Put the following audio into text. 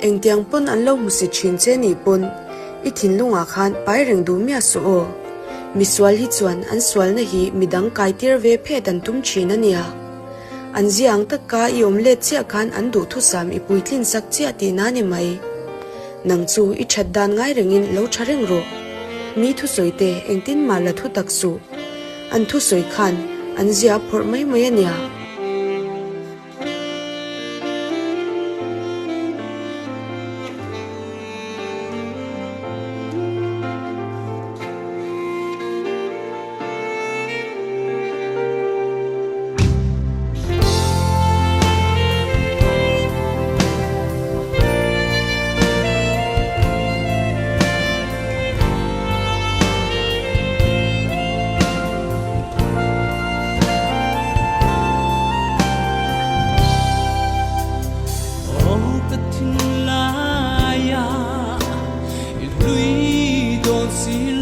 Engtiang pawn an lo hmusit thin che nih pawn i thinlungah khan pai reng duh miah suh aw. Misual hi chuan an sualna hi midang kaitir ve phet an tum thin a nia. An zia ang taka i awm let chiah khan an duhthusam i puitlin sak chiah tihna ni mai. Nang chu i that dan ngai rengin lo tha reng rawh. Mi thusawi te engtin mah la thu tak suh. An thusawi khan an zia a phawrh mai mai a nia. Aw ka thinlaiah i hlui dawn si lo.